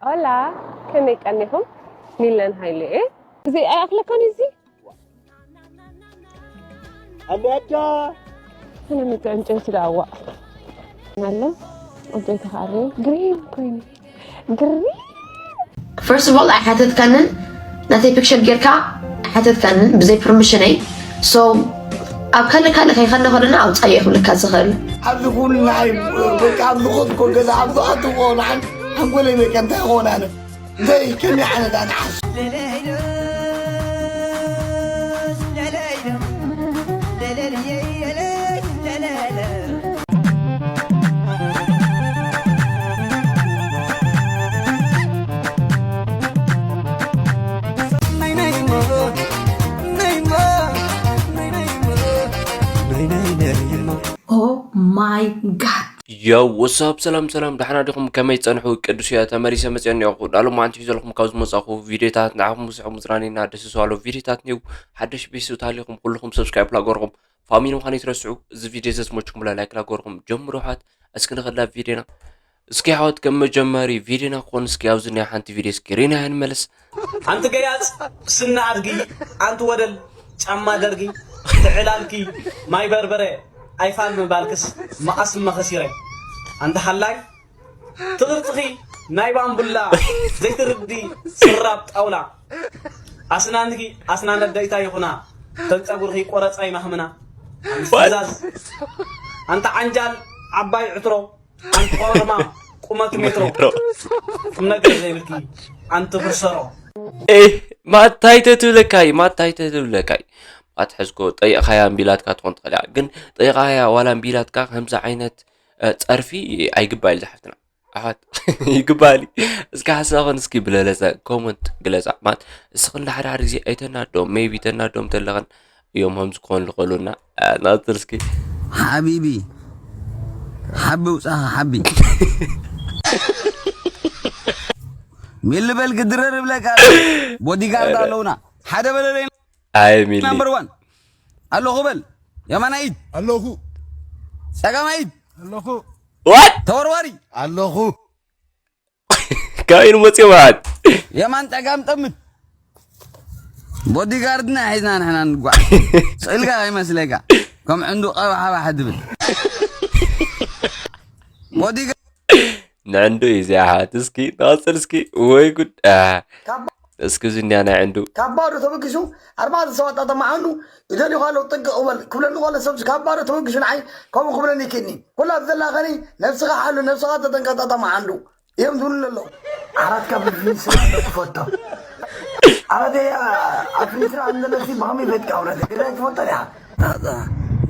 ሆላ፣ ከመይ ቀኒኹም? ሚለን ሃይለ እየ። እዚ ኣይኣኽለካን እዚ? ኣባዳ! ስለምንታይ ዕንጨይቲ ደኣዋ? ኣሎ፣ ዕንጨይቲ ከኣ ኣሎ። ግሪን ኮይኑ። ግሪን! First of all ኣይሓተትካንን፣ ናተይ ፒክቸር ጌርካ ኣይሓተትካንን ብዘይ ፐርሚሽነይ። So ኣብ ካልእ ካልእ ከይኸነ ከለና ኣውጻዮ ክብለካ ዝኽእል። ኣብዚ ኩሉ ናይ በቃ ኣብዚ ኸድኮ ገዛ ኣብዚ ኣትዎ ንዓን ሓንጎለይ በቃ እንታይ ኾን ኣነ እንታይ ከመይ ዓይነት ኣነ ሓሱ Oh my god. Yo, what's up? ሰላም ሰላም፣ ደሓና ዲኹም? ከመይ ጸንሑ? ቅዱስ እየ፣ ተመሊሰ መጽየ እኒኦኹ። ዳሎም ማዓንቲ ሒዘልኩም ካብ ዝመጻኹ ቪዲዮታት ንዓኹም ብዙሕ ምዝናኒና ደስ ዝባሎ ቪዲዮታት ኒው ሓደሽ ቤተሰብ ታሊኹም ኩልኹም ሰብስክራይብ ላገርኹም ፋሚሊ ምዃን ይትረስዑ። እዚ ቪዲዮ ዘዝመችኩም ላይክ ላገርኹም ጀምሩ። ሓት እስኪ ንኸዳ ቪዲዮና እስኪ ሓወት ከም መጀመሪ ቪዲዮና ክኾን እስኪ ኣብዚ ናይ ሓንቲ ቪዲዮ እስኪ ሪና ንመለስ። ኣንቲ ገያጽ ስና ኣድጊ፣ ኣንቲ ወደል ጫማ ደርጊ፣ ትዕላልኪ ማይ በርበረ ኣይፋል ምባልክስ መኣስ መኸሲረ። ኣንቲ ሓላይ ትቕርጽኺ ናይ ባምቡላ ዘይትርዲ ስራብ ጣውላ ኣስናንኪ ኣስናን ኣደይታ ይኹና ተንጸጉርኺ ቆረጻ ይማህምና። ኣንቲ ፈዛዝ ኣንቲ ዓንጃል ዓባይ ዕትሮ ኣንቲ ቆርማ ቁመት ሜትሮ ቁም ነገር ዘይብልኪ ኣንቲ ብርሰሮ። ኤህ ማታይ ተትብለካይ ማታይ ተትብለካይ ማት ሕዝኮ ጠይቕኻያ እምቢላትካ ትኾን ትኽእል እያ። ግን ጠይቓያ ዋላ እምቢላትካ ከምዚ ዓይነት እ፣ ጸርፊ ኣይግባል ዝሓፍትና ኣሓት ይግባል እዩ። እስኪ ሓሳብን እስኪ ብለለጸ ኮመንት ግለጻ። ማለት እስኽን ዳሕዳሕድ ግዜ ኣይተናዶም ሜቢ ተናዶም ተለኽን እዮም ከምዚ ክኾን ዝኽእሉና። ናትር እስኪ ሓቢቢ ሓቢ ውፃኻ ሓቢ ሚሊ በል ክድረር ብለካ ቦዲጋርድ ኣለውና ሓደ በለለይ ኣይ ሚሊ ናምበር ዋን ኣለኹ በል የማናይ ኢድ ኣለኹ ፀጋማይ ኢድ ኣለኹ ዋት ተወርዋሪ ኣለኹ ካበይ ንመፅኦ ማለት የማን ፀጋም ጠምት ቦዲጋርድና ሒዝና ንሕና ንጓዕ ስእልካ ከይመስለካ ከም ዕንዱ ቀባሓባሕ ድብል ቦዲጋ ንዕንዱ እዩ እዚኣ ሓት እስኪ ንቐፅል እስኪ ወይ ጉድ አ፣ እስኪ እዚ እንዲያ ናይ ዕንዱ ካብ ባዶ ተበጊሱ ኣርባዕተ ሰባት ኣተማሓኑ ይደልዩ ካለው ጥንቅቕ በል ክብለኒ ከሎ ሰብ ካብ ባዶ ተበጊሱ ንዓይ ከምኡ ክብለኒ ይክእልኒ ኩላ ዘለኸኒ ነብስኻ ሓሉ ነብስኻ ተጠንቀጣ ተማሓንዱ እዮም ዝብሉ ኣለዉ ዓራትካ ብፍሊስራ ትፈቶ ዓራተይ ኣብ ፍሊስራ እንደለሲ ብኸመይ ፈትካ እውነት ገዛ ትፈቶ ዲኻ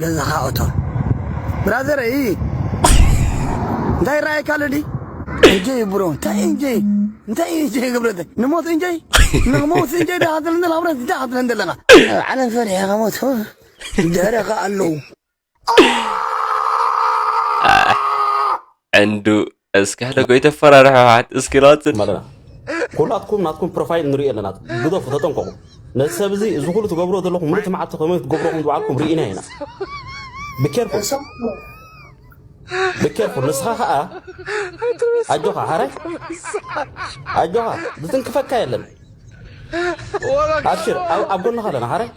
ገዛኻ እቶ ብራዘር ይ እንታይ ይረኣየካ ኣሎ ዲ እንጀይ ብሮ እንታይ እንጀይ እንታይ እንጀይ ገብረተ ንሞት እንጀይ ንሞት እንጀይ ዳ ትለንደላ ብረት እንታይ ትለንደለና ዓለም ፈሪሐ ከሞት ድሕረኻ ኣለዉ ዕንዱ እስኪ ሓደ ጎይ ተፈራርሑ ሓት እስኪ ላውፅን ኣለና ኩላትኩም ናትኩም ፕሮፋይል ንሪኦ ኣለና ግደፉ ተጠንቀቁ ነዚ ሰብ እዚ እዚ ኩሉ ትገብሮ ዘለኹም ምሉእ መዓልቲ ከመይ ትገብሮኹም ዝበዓልኩም ርኢና ኢና ብኬርፉል ብኬርፉል ንስኻ ከዓ ኣጆኻ ሓራይ ኣጆኻ ዝትንክፈካ የለን ኣብሽር ኣብ ኣብ ጎንኻ ኣለና ሓራይ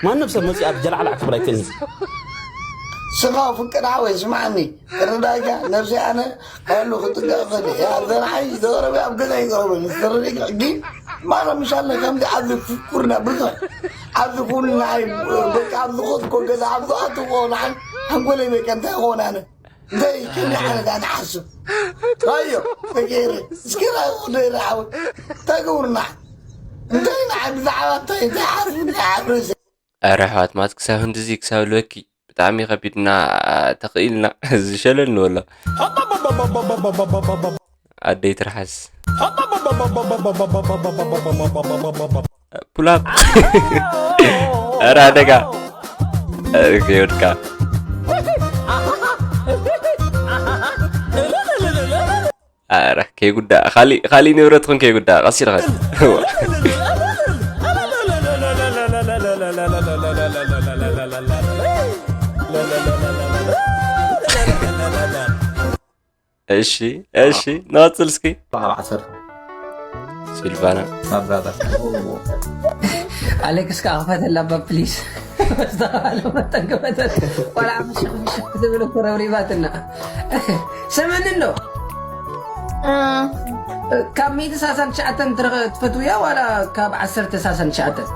ማንም ሰብ መፂኡ ኣብ ጀላዕላዕ ክብል ኣይክእልን እዩ ስኻ ፍቅር ሓወይ ስማዕኒ ክርዳእካ ነብሰይ ኣነ ካሉ ክጥንቀቕ እኽእል እየ ኣብዘን ሓይ ዘቕረበ ኣብ ገዛ ይቕረበ ዝተረዲእካ ሕጊ ማራ ምሻለ ከምዚ ኣብዚ ፍኩርና ብዙሕ ኣብዚ ኩሉ ንዓይ በቃ ኣብ ዝኾትኮ ገዛ ኣብ ዝኣትዎ ንዓይ ሓንጎለይ በቃ እንታይ ይኸውን ኣነ እንታይ ከመይ ዓይነት ኣነ ሓስብ ራዮ ተገይረ እስኪ ራዮ ወደይ ራዓወ እንታይ ገብሩና እንታይ ንዓይ ብዛዕባ እንታይ እንታይ ሓስብ እንታይ ኣብ ርእሰይ ኧረ ኣሕዋት ማት ክሳብ ህንድዚ ክሳብ ልበኪ ብጣዕሚ ከቢድና ተኽኢልና ዝሸለል ንበሎ ኣደይ ትርሓስ ፑላፕ ኧረ ኣደጋ ከይወድካ ኧረ ከይጉዳእ ካሊእ ካሊእ ንብረትኹም ከይጉዳእ ቀስ ኢልኻ እሺ እሺ ንቐፅል እስኪ ዓሰርተ ሲልቫና። ኣባባ። ኣሌክስ ከዓ ክፈተላ እባ ፕሊዝ። ዝተባለ መጠን ክፈተል። ቆልዓ ምሽኽ ምሽኽ ክትብል እኮ ረብሪባትና። ስምዕኒ እንዶ። ካብ ሚእቲ ሳሳን ትሽዓተን ትረኸ-፣ ትፈትውያ ዋላ ካብ ዓሰርተ ሳሳን ትሽዓተን?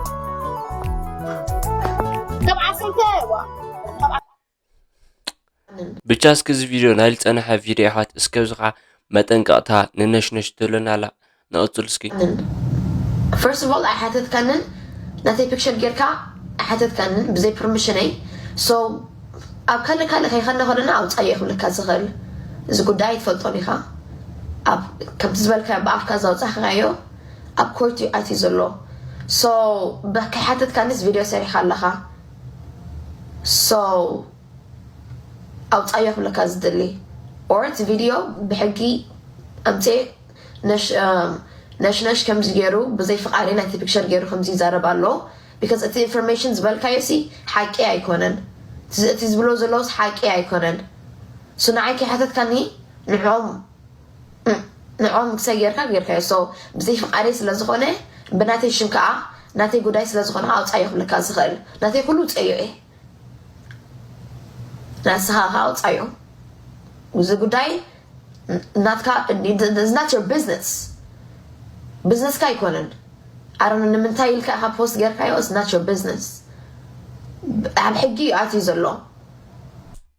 ካብ ዓሰርተ ዋ። ብቻ እስኪ እዚ ቪድዮ ናይ ዝፀንሐ ቪድዮ ይሓት እስከ ብዝኻ መጠንቀቕታ ንነሽነሽ ትብለና ኣላ። ንቕፅል እስኪ። First of all ኣይሓተትካንን፣ ናተይ ፒክቸር ጌርካ ኣይሓተትካንን ብዘይ ፐርሚሽነይ። So ኣብ ካልእ ካልእ ከይኸነ ከለና ኣውፃዮ ክብለካ ዝኽእል እዚ ጉዳይ ኣይትፈልጦን ኢኻ። ኣብ ከምቲ ዝበልካዮ ብኣፍካ ዘውፃእካዮ ኣብ ኮርት እዩ ኣትዩ ዘሎ። So ከይሓተትካንስ ቪድዮ ሰሪኻ ኣለኻ። So ኣውፃዮ ክብለካ ዝደሊ or እቲ ቪድዮ ብሕጊ ኣምፅኤ ነሽ- እም፣ ነሽነሽ ከምዚ ገይሩ ብዘይ ፍቃደይ ናይቲ ፒክቸር ገይሩ ከምዚ ይዛረብ ኣሎ። Because እቲ ኢንፎርሜሽን ዝበልካዮ ሲ ሓቂ ኣይኮነን። እቲ ዝ- እቲ ዝብሎ ዘለውስ ሓቂ ኣይኮነን። ሱ ንዓይ ከይሓተትካኒ ንዕኦም እም፣ ንዕኦም ክሳይ ጌርካ ጌርካዮ። So ብዘይ ፍቃደይ ስለዝኾነ ብናተይ ሽም ከዓ ናተይ ጉዳይ ስለዝኾነ ኣውፃዮ ክብለካ ዝኽእል ናተይ ኩሉ ውፀዮ እየ። ንስኻ ከዓ ኣውፃዮ። እዚ ጉዳይ ናትካ is not your business። ቢዝነስካ ኣይኮነን። ኣረ ንምንታይ ኢልካ ኢኻ ፖስት ጌርካዮ? Is not your business። ኣብ ሕጊ እዩ ኣትዩ ዘሎ።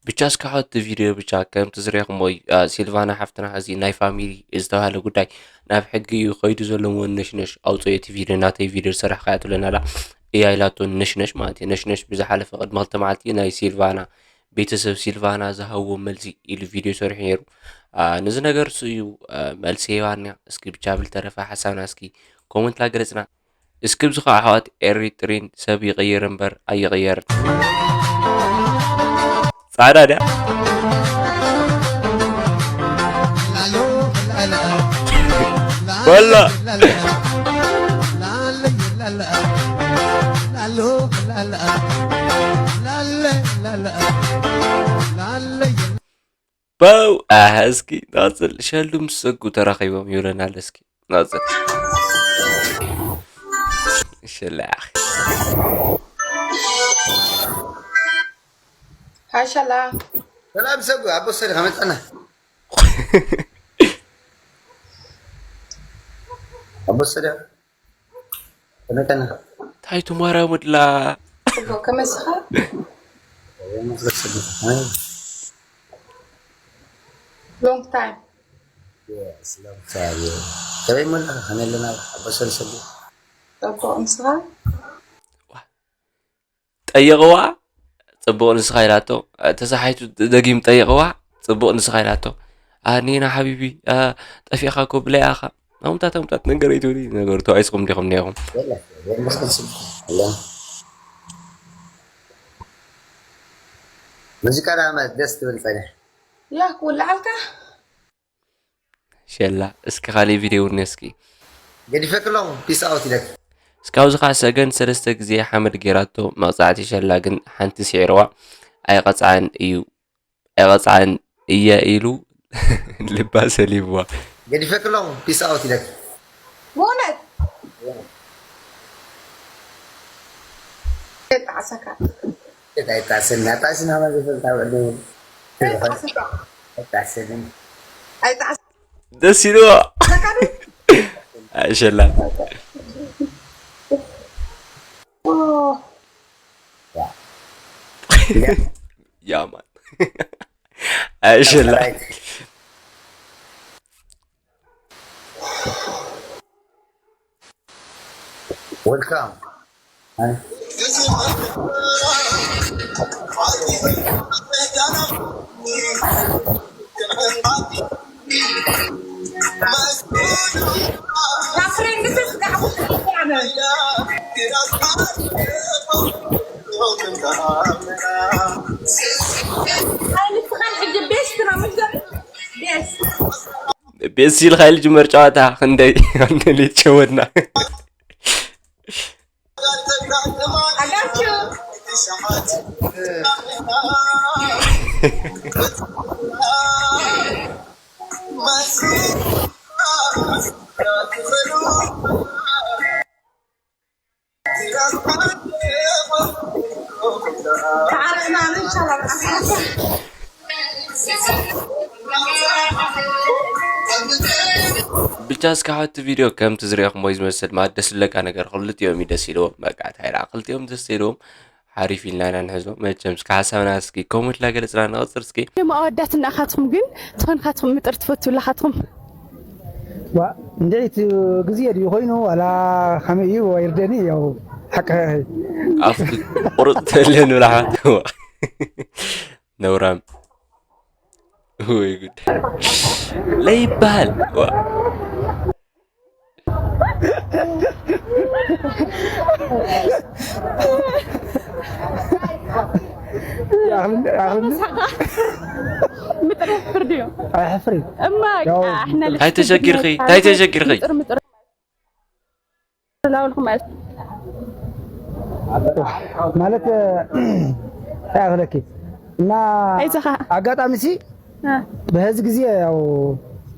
ብቻ እስካዕ እቲ ቪድዮ ብቻ ከምቲ ዝረኹሞ እዩ። አ፣ ሲልቫና ሓፍትና ሕዚ ናይ ፋሚሊ ዝተባህለ ጉዳይ ናብ ሕጊ እዩ ከይዱ ዘሎ። እሞ ነሽነሽ ኣውፅኦ እቲ ቪድዮ ናተይ ቪድዮ ዝሰራሕካያ ትብለና ኣላ እያ ኢላቶ ነሽነሽ ማለት እዩ። ነሽነሽ ብዝሓለፈ ቅድሚ ክልተ መዓልቲ ናይ ሲልቫና ቤተሰብ ሲልቫና ዝሃብዎ መልሲ ኢሉ ቪድዮ ሰሪሑ ነይሩ። አ፣ ነዚ ነገር እሱ እዩ አ፣ መልሲ ሂባና። እስኪ ብቻ ብልተረፈ ሓሳብና እስኪ ኮመንት ላገለፅና። እስኪ ብዚ ከዓ ኣሕዋት ኤሪትሪን ሰብ ይቕይር እምበር ኣይቕየርን። ፃዕዳ ድያ? በላ በው ኣህ እስኪ ናፅል ሸሉ ምስ ሰጉ ተራኺቦም ይብለና ኣሎ። እስኪ ናፅል ሸላ ያኺ ሃይ ሸላ ሰላም ሰጉ ኣቦ ሰሪ ከመፀና ኣቦ ሰሪ ከመፀና እንታይ ትማራ ምድላ ጽቡቅ ከመይ ስኻ long time ሰበይ ሞላ ከመይ ኣለና ኣቦ ሰሪ ሰጉ ጽቡቅ ንስኻ ጠይቕዋ ጽቡቕ ንስኻ ኢላቶ። ተሳሓይቱ ደጊም ጠይቕዋ ጽቡቕ ንስኻ ኢላቶ። ኣኒና ሓቢቢ ጠፊእኻ እኮ ብለይ ኣኻ ኣሙታት ኣሙታት ነገር ይትብሊ ነገሩ ተባኢስኹም ዲኹም ኔኹም። ሙዚቃ ዳመት ደስ ትብል ጸኒሕ ያ ክውልዓልካ ሸላ እስኪ ካልእ ቪድዮ እውን እስኪ ገዲፈክሎም ፒስ ኣውት ኢለክ እስካብ ዝኻ ሰገን ሰለስተ ግዜ ሓመድ ጌራቶ መቕጻዕቲ ሸላ ግን ሓንቲ ስዒርዋ ኣይቐጽዓን እዩ ኣይቐጽዓን እየ ኢሉ ልባ ሰሊብዋ ገዲፈክሎም ፒስ ኣውት ኢለክ ብእውነት የጣዕሰካ ኣይጣዕሰና ጣዕስና ማለት ፈልታ ወዱ የጣዕሰካ ኣይጣዕሰኒ ኣይጣዕሰካ ደስ ኢልዎ ኣይሸላ ያማን ኣይሸላ Welcome. ቤት ሲል ኻይል ጅመር ጨዋታ ክንደይ ክንደይ ሸወድና ተዓረቕና፣ ኢንሻላህ። ብቻ እስካብ ሕቲ ቪድዮ ከምቲ ዝሪኦኹም ወይ ዝመስል ማለት ደስ ዝብለካ ነገር ክልቲኦም እዩ ደስ ኢልዎም። በቃ እንታይ ደኣ ክልቲኦም ደስ ኢልዎም ሓሪፍ ኢልና ኢና ንሕዞ። መቸም እስኪ ሓሳብና እስኪ ኮመንት ላገለጽና ንቐጽል እስኪ። እዮም ኣወዳት እናኻትኩም ግን ትኾንካትኩም ምጥር ትፈቱ ኣለኻትኩም። ዋ እንዴት ግዜ ድዩ ኮይኑ ዋላ ከመይ እዩ ይርደኒ ያው ሓቂ ኣፍኪ ቁርጥ ተለ ንብላሓት ነውራም ወይ ጉድ ለይበሃል ዋ ምጥርፍር ድዮ ኣይሕፍሪ እማ ያው ኣሕና ልጅ ታይ ተሸጊርኺ ታይ ተሸጊርኺ ምጥር ምጥር ላውልኩም ማለት ማለት እንታይ ኣኽለኪ እና ኣይዞኻ ኣጋጣሚ ሲ በዚ ግዜ ያው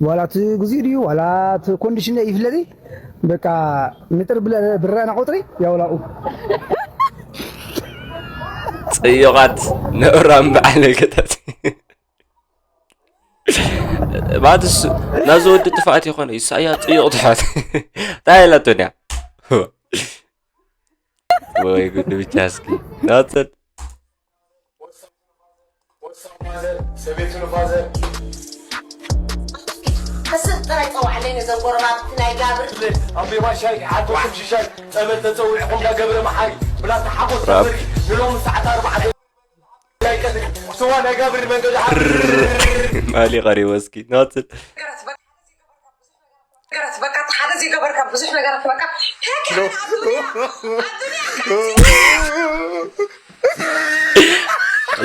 ዋላ እቲ ግዜ ድዩ ዋላ እቲ ኮንዲሽን ይፍለጥ በቃ ምጥር ብረአና ቁጥሪ ያው ላኡ ጽዮቓት ነውራም በዓል ገታት ማለት እሱ ናዚ ወዲ ጥፍኣት ይኾነ ኢሳያ ጽዮቕ ትሓት እንታይ ኢላቶ ድያ ወይ ጉድ ብቻ እስኪ ናጽድ ሰቤቱ ንፋዘር ከስብ ጥራይ ፀዋዕለይ ነዘን ጎረባብቲ ናይ ጋብር ኣቤባ ሻይ ዓድኹም ሽሻይ ፀበል ተፀዊዕኹም ዳገብረ መሓሪ ብላታ ሓጎስ ተፈሪ ንሎሚ ሰዓት ኣርባዕተ ናይ ቀትሪ ስዋ ናይ ጋብር መንገዲ ሓ ማሊ ቀሪቦ እስኪ ናጽድ ነገራት በቃ እቲ ሓደ ዘይገበርካ ብዙሕ ነገራት በቃ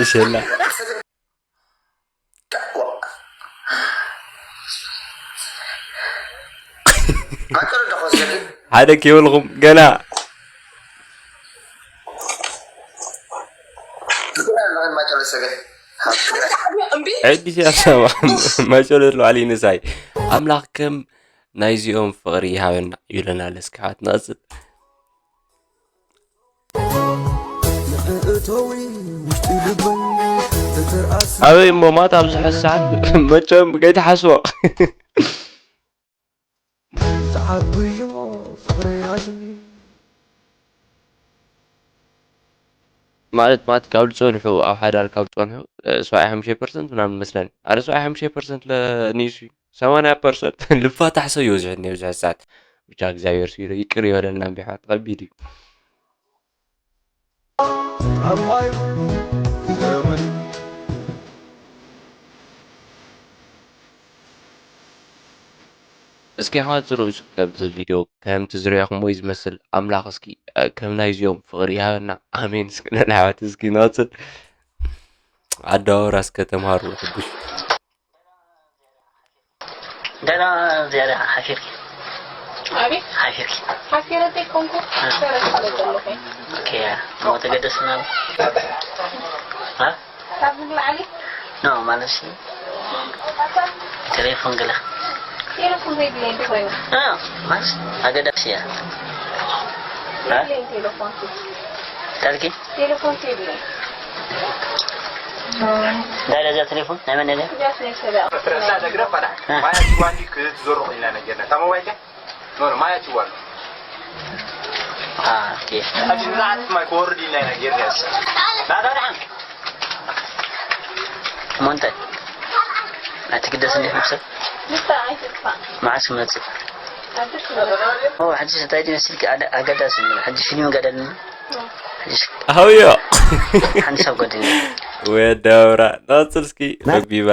እሸላ ማቀሎ ደኾ ዘግን ሓደ ከይበልኹም ገና ማቀሎ ሰገን እምቢ ዕዲ ሲያሰማ ማጨሎ ለዋሊ ንሳይ ኣምላኽ ከም ናይዚኦም ፍቕሪ ይሃበና ይብለና ለስካሓት ንቐጽል ኣበይ እሞ ማት ኣብዚ ሕሳብ መቸም ከይትሓስቦ ማለት ማለት ካብ ዝፀንሑ ኣብ ሓዳር ካብ ዝፀንሑ ሰብዓይ ሓሙሽተ ፐርሰንት ምናምን መስለኒ ኣረ ሰብዓይ ሓሙሽተ ፐርሰንት ለኒሱ ሰማንያ ፐርሰንት ልፋታ ሕሰብ ይወዝሕ እኒኦ ብዙሕ ሰዓት ብቻ እግዚኣብሔር ስኢሉ ይቅር ይበለልና እምቢሓት ከቢድ እዩ እስኪ ሓዋት ዝርኡ ከምዚ ቪድዮ ከምቲ ዝሪኣኹም ወይ ዝመስል ኣምላኽ እስኪ ከም ናይዚኦም ፍቕሪ ይሃበና ኣሜን እስኪ ነናሕዋት እስኪ ንቐፅል ኣደዋወራ እስከ ተምሃሩ ሕጉሽ ደህና ዝያዳ ሓፊርኪ ኣቤት ሓፊርኪ ሓፊረ ዘይኮንኩ ሰረት ስለ ዘለኹ ኦኬ ሞ ተገደስና እ ካብ ንላዕሊ ኖ ማለት ሲ ቴሌፎን ገለ ቴሌፎን ዘይብለይ እንተኮይኑ እ ማለት ኣገዳሲ እያ እ ዘይብለይ ቴሌፎን ታልኪ ቴሌፎን ዘይብለይ እንታይ ደዛ ቴሌፎን ናይ መን ደዛ እዚኣስ ናይ ሰብኣ ረሳ ዘግረፍ ኣላ ማያ ጓንዲ ክትዘሩ ኢልና ኢና ጌርና እታ ሞባይል ድያ ኖ ኖ ማያ ትዋሉ አ ኦኬ ኣሽናት ማይ ክወርድ ኢልና ኢና ጌርና እሳ ናታ ደሓን ሞንተ ኣትግደስ እንዲሕ ምሰል ንሳ ኣይትጥፋእ መዓስ ክመጽእ ኣብርሽ ይበል ኦ ሓድሽ እንታይ ድዩ ስልኪ ኣገዳሲ ሓድሽ ፊልም ገደልና ሓድሽ ኣውዮ ሓንቲ ሰብ ጓደኛ ወደብራ ናፅልስኪ ረቢባ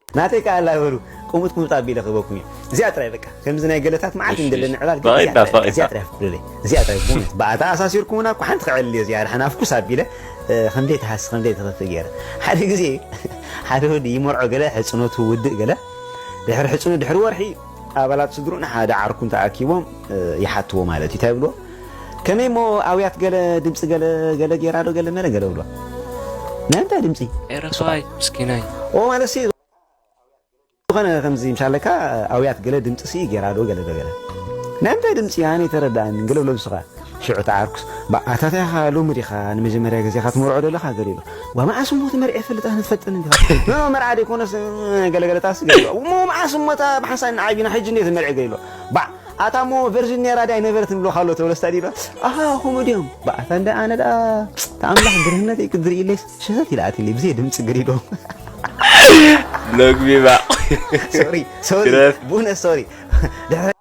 ናተይ ከኣ ኣላ በሉ ቅሙጥ ቅሙጥ ኣቢለ ክህበኩም እዩ እዚኣ ጥራይ በቃ ከምዚ ናይ ገለታት መዓት እሺ፣ እንደለ እሺ። ንዕላል ፈቒድና፣ ፈቒድና። እዚኣ ጥራይ ፍቅዱለይ እዚኣ ጥራይ ብእውነት ብኣታ ኣሳሲርኩምና እኳ ሓንቲ ክዕልል እየ እዚኣ ድሓን ኣፍኩስ ኣቢለ እ፣ ከም ዘይትሃስ ከም ዘይትኸፍእ ገይረ ሓደ ግዜ ሓደ ወዲ ይመርዖ ገለ ሕፅኖቱ ውድእ ገለ ድሕሪ ሕፅኑ ድሕሪ ወርሒ ኣባላት ስድሩን ሓደ ዓርኩን ተኣኪቦም እ፣ ይሓትዎ ማለት እዩ እንታይ ብሎ ከመይ እሞ ኣውያት ገለ ድምፂ ገለ ገለ ገይራ ዶ ገለ መለ ገለ ብሎ ናይ እንታይ ድምፂ ኤረፋይ ምስኪናይ ኦ ማለት ሲ ዝኾነ ከምዚ ምሻለካ ኣውያት ገለ ድምፂ ሲ ገይራ ዶ ገለ ዶ ገለ ናይ ምንታይ ድምፂ ኣነ ይተረዳእኒ ገለ ብሎ ብስኻ ሽዑ ተዓርኩስ ኣታታ ኢኻ ሎሚ ዲኻ ንመጀመርያ ግዜኻ ትመርዖ ዘለኻ ገለ ኢሉ ዋ መዓስ እሞ ትመርዒ ፈልጥ ኣነ ትፈልጥን እንዲኻ መርዓ ደይኮነስ ገለገለታስ ገለ ኢሉ እሞ መዓስ እሞ እታ ብሓንሳብ ንዓቢና ሕጂ እንዴት መርዒ ገለ ኢሉ ባዕ ኣታ እሞ ቨርጅን ነራ ዳይ ነበረት ንብሎ ካሎ ተብሎ ስታዲ ኢሎ ኣሃ ከምኡ ድዮም ባእታ እንደ ኣነ ደኣ ተኣምላኽ ግርህነት እዩ ክድርኢ ኢለይ ሸተት ኢለ ኣትለይ ብዘይ ድምፂ ግሪዶም ሎግቢባ ሶሪ ሶሪ ግረፍ። ቡነ ሶሪ ድሕሪ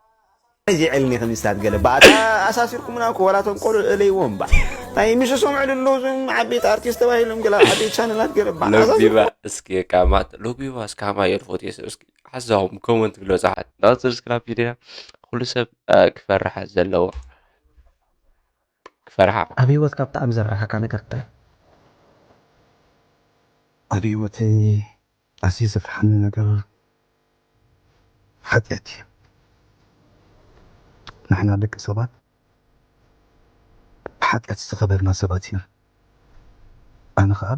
እዚ ዕልሚ ከምስታት ገለ ባእታ ኣሳሲርኩምና እኮ ዋላ ቶም ቆልዑ እለይዎም ባ ናይ ምሽ ሰምዑ ለለዉ ዞም ዓበይቲ ኣርቲስት ተባሂሎም ገለ ዓበይቲ ቻነላት ገለ ባ ኣሳሲርኩም ሎግቢባ እስኪ ካማት ሎግቢባ እስካማ የልፎት የሰብ እስኪ ሓሳቦም ኮመንት ብሎ ጸሓት ዳክተር ስክራፕ ቪድዮ ኩሉ ሰብ እ፣ ክፈርሕ ዘለዎ ክፈርሓ ኣብ ህይወትካ ብጣዕሚ ዘፍርሓካ ነገር እንታይ እዩ? ኣብ ህይወተይ ኣዝዩ ዘፍርሓኒ ነገር ሓጢኣት እዩ። ንሕና ደቂ ሰባት ብሓጢኣት ዝተኸበርና ሰባት ኢና። ኣነ ኸኣ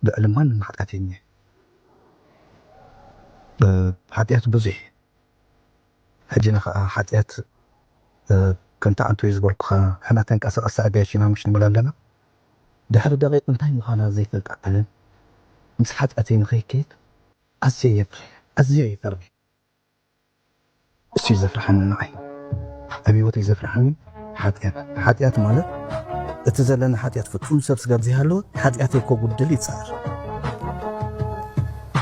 ልዕሊ ማንም ሓጢኣተኛ እየ። እ፣ ሓጢኣት ብዙሕ እዩ። ሕጂ ንኸኣ ሓጢኣት እ፣ ከምቲ ኣንቶይ ዝበልኩኻ ንሕና ተንቀሳቐስቲ ኣጋይሽ ኢና ምሽ ንብል ኣለና። ድሕሪ ደቂቕ እንታይ ምዃና ዘይፈልጣ ዓለም ምስ ሓጢኣተይ ንኸይከይድ ኣዝየ የፍርሕ፣ ኣዝየ ይፈርሕ። እሱ እዩ ዘፍርሓኒ ንዓይ። ኣብ ህይወተይ ዘፍርሓኒ ሓጢኣት። ሓጢኣት ማለት እቲ ዘለና ሓጢኣት ፍጹም ሰብ ስጋብ ዘይሃለወ ሓጢኣተይ ከጉድል ይጽዕር።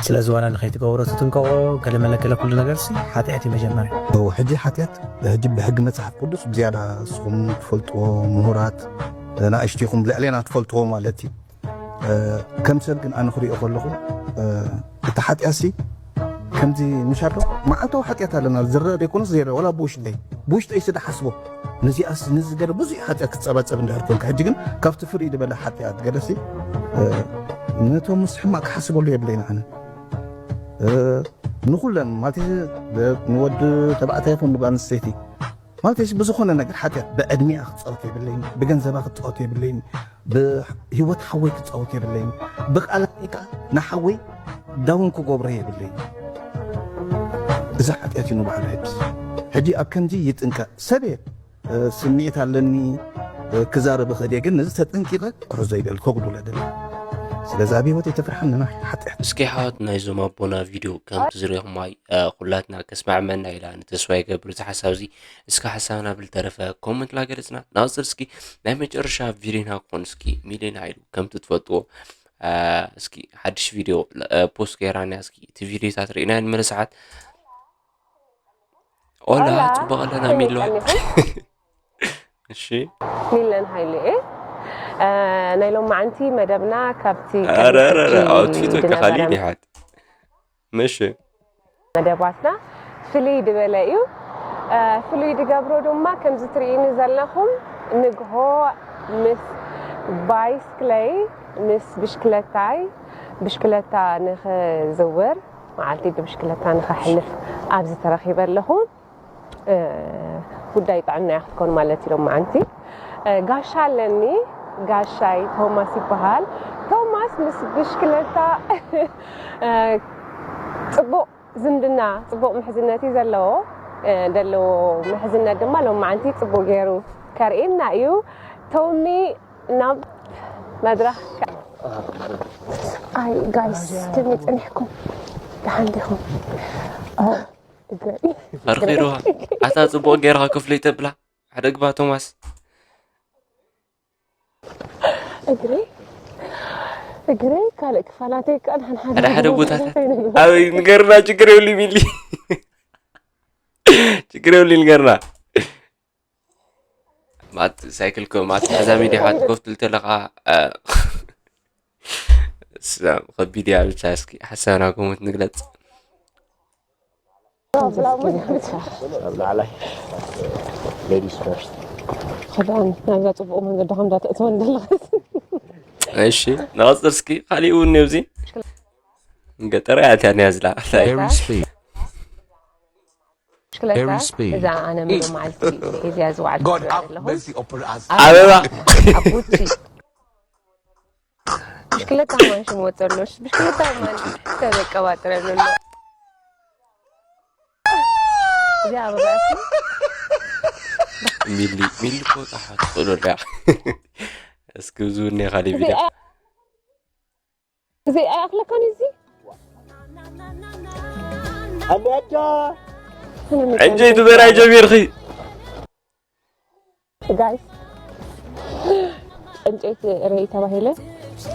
ስለዚ ዋላ ንኸይትገብሮ ትትንከቆ ገለ መለ ገለ ኩሉ ነገር ሲ ሓጢኣት እዩ መጀመርያ። እወ ሕጂ ሓጢኣት ሕጂ ብሕጊ መጽሓፍ ቅዱስ ብዝያዳ ንስኹም ትፈልጥዎ ምሁራት ናእሽቱ ኢኹም ልዕሌና ትፈልጥዎ ማለት እዩ። ከም ሰብ ግን ኣነ ክሪኦ ከለኹ እቲ ሓጢኣትሲ ከምዚ ምሽ ኣሎ መዓልታዊ ሓጢኣት ኣለና ዝረአ ዘይኮነስ ዘይረአ ዋላ ብውሽጠይ ብውሽጠይ ስለ ሓስቦ ነዚኣስ ነዚ ገለ ብዙሕ ሓጢኣት ክጸባጸብ እንድሕር ኮንካ ሕጂ ግን ካብቲ ፍርይ ዝበለ ሓጢኣት ገለሲ ነቶም ምስ ሕማቕ ክሓስበሉ የብለይን ኣነ ንኹለን ማለት ንወዲ ተባዕታይ ይኹን ንጓል ኣንስተይቲ ማለት ብዝኾነ ነገር ሓጢኣት ብዕድሚኣ ክፃወት የብለይን ብገንዘባ ክፃወት የብለይን ብህይወት ሓወይ ክፃወት የብለይን ብቃላት ከዓ ንሓወይ ዳውን ክገብሮ የብለይን እዚ ሓጢኣት እዩ ንባዕሉ ሕጂ ሕጂ ኣብ ከምዚ ይጥንቀ ሰብ ስምዒት ኣለኒ ክዛረብ እኽእል እየ ግን ነዚ ተጠንቂቐ ክሕዞ ይደሊ ከጉድሎ ደሊ ስለዚ ኣብ ህይወት የተፍርሓኒ ናይ ሓጢኣት እስኪ ሓወት ናይዞም ኣቦና ቪድዮ ከም ትዝሪኹማይ ኩላትና ከስማዕመና ኢላ ንተስፋ ይገብር እዚ ሓሳብ እዚ እስከ ሓሳብና ብልተረፈ ኮመንት ላገለፅና ናቕፅል እስኪ ናይ መጨረሻ ቪድዮና ክኾን እስኪ ሚሊዮና ኢሉ ከምቲ ትፈልጥዎ እስኪ ሓድሽ ቪድዮ ፖስት ገይራንያ እስኪ እቲ ቪድዮታት ርኢና ንመለስሓት ኦላ ኦላ፣ ጽቡቕ ኣለና ከመይ ሚሎ። ቀኒኹም? እሺ። ሚለን ሃይለ እየ። እ፣ ናይ ሎማዓንቲ መደብና ካብቲ ኧረ፣ ኧረ፣ ኧረ፣ ቅድሚ ሕጂ ኣውትፊት በቃ ዝነበረ ካሊእ ይሓት። ምሽ። መደባትና ፍልይ ዝበለ እዩ። እ፣ ፍልይ ዝገብሮ ድማ ከምዚ ትርእይኒ ዘለኹም ንግሆ ምስ ባይስክለይ፣ ምስ ብሽክለታይ፣ ብሽክለታ ንኽዝውር መዓልቲ ብብሽክለታ ንኸሕልፍ ኣብዚ ተረኺበ ኣለኹ። እ፣ ጉዳይ ጥዕና እያ ክትኮን ማለት እዩ ሎማዓንቲ። እ፣ ጋሻ ኣለኒ፣ ጋሻይ ቶማስ ይበሃል። ቶማስ ምስ ብሽክለታ እ፣ ጽቡቕ ዝምድና፣ ጽቡቕ ምሕዝነት እዩ ዘለዎ። እ፣ ዘለዎ ምሕዝነት ድማ ሎማዓንቲ ጽቡቕ ገይሩ ከርእየና እዩ። ቶሚ ናብ መድረኽ ኣይ ጋይስ ከመይ ጸኒሕኩም ደሓን ዲኹም እግረይ ኣርኺሩዋ ኣታ ጽቡቕ ጌርኻ ክፍለይ ተብላ ሓደ ግባ ቶማስ እግረይ እግረይ ካልእ ክፋላተይ ከኣ ንሓንሓደ ሓደ ሓደ ቦታታት ኣበይ ንገርና ችግር የብሉ ሚሊ ችግር የብሉ ንገርና ማት ሳይክል ኮ ማት ሓዛ ሚዲያ ሓት ኮፍ ትል ተለኻ ከቢድ እያ ብቻ እስኪ ሓሳብና ኮመንት ንግለጽ ላዕላይ ሌዲስ ፈርስት ክዳን ናብዛ ፅቡቅ መንገዲ ከም እንዳተእትወን ዘለኸት እሺ ንቐፅል እስኪ ካሊእ እውን ነብዚ ገጠር ኣትያ ነያ ዝላ Airy speed. ብሽክለታ Airy speed. እዛ ኣነ ምሎ መዓልቲ ሒዝያ ዝወዓልኩ ኣለኹ ኣበባ ኣብ ቡቲ ብሽክለታ ማን ሽም ወፀሎ ብሽክለታ ማን ሰብ የቀባጥረሉ ኣሎ እዚኣ ኣበባ ሚሊ ሚሊ ኮታ ሓትኽእሉ ኣለያ። እስኪ ብዙ እኔ ካሊእ እዚ ቪድዮ እዚ ኣይኣኽለካን እዚ ኣንዳዳ ዕንጨይቲ በራይ ጀሚርኺ። ጋይስ ዕንጨይቲ ርይ ተባሂለ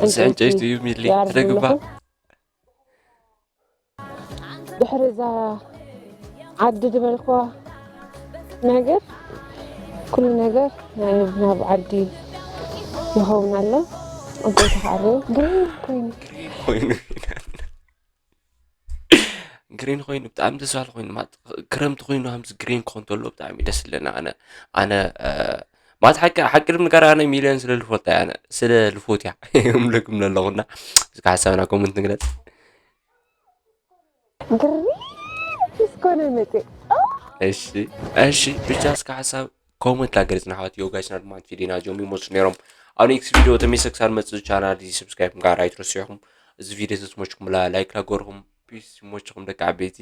እዚ ዕንጨይቲ እዩ ሚሊ ያርድ ተደግባ። ኣለኹ። ድሕሪ እዛ ዓዲ ዝበልክዋ ነገር ኩሉ ነገር ናይ ናብ ዓዲ ይኸውን ኣሎ። ኣጎይታ ከዓ ግን ኮይኑ ኮይኑ ግሪን ኮይኑ ብጣዕሚ ደስ በሃሊ ኮይኑ ማለት ክረምቲ ኮይኑ ከምዚ ግሪን ክኾን ተሎ ብጣዕሚ ደስ ዝለና ኣነ ኣነ እ፣ ማለት ሓቂ ሓቂ ድም ንገር ኣነ ሚልዮን ስለ ልፎታ ኣነ ስለ ልፎት እያ ምለኩም ኣለኹና እስከ ሓሳብና ኮመንት ንግለጽ ግሪ ስኮነ መጤ እሺ እሺ ብቻ እስከ ሓሳብ ኮመንት ላገለጽና ኣሕዋት ዮ ጋይስና ድማ ፊዴና ጆም ይመፁ ነይሮም ኣብ ኔክስት ቪዲዮ ተመይሰ ክሳብ መፅእ ቻናል እዚ ሰብስክራይብ ጋር ኣይትረስዑኹም እዚ ቪዲዮ ተስሞችኩም ላይክ ላገርኹም ፒስ ይሞችኹም ደቂ ዓበይቲ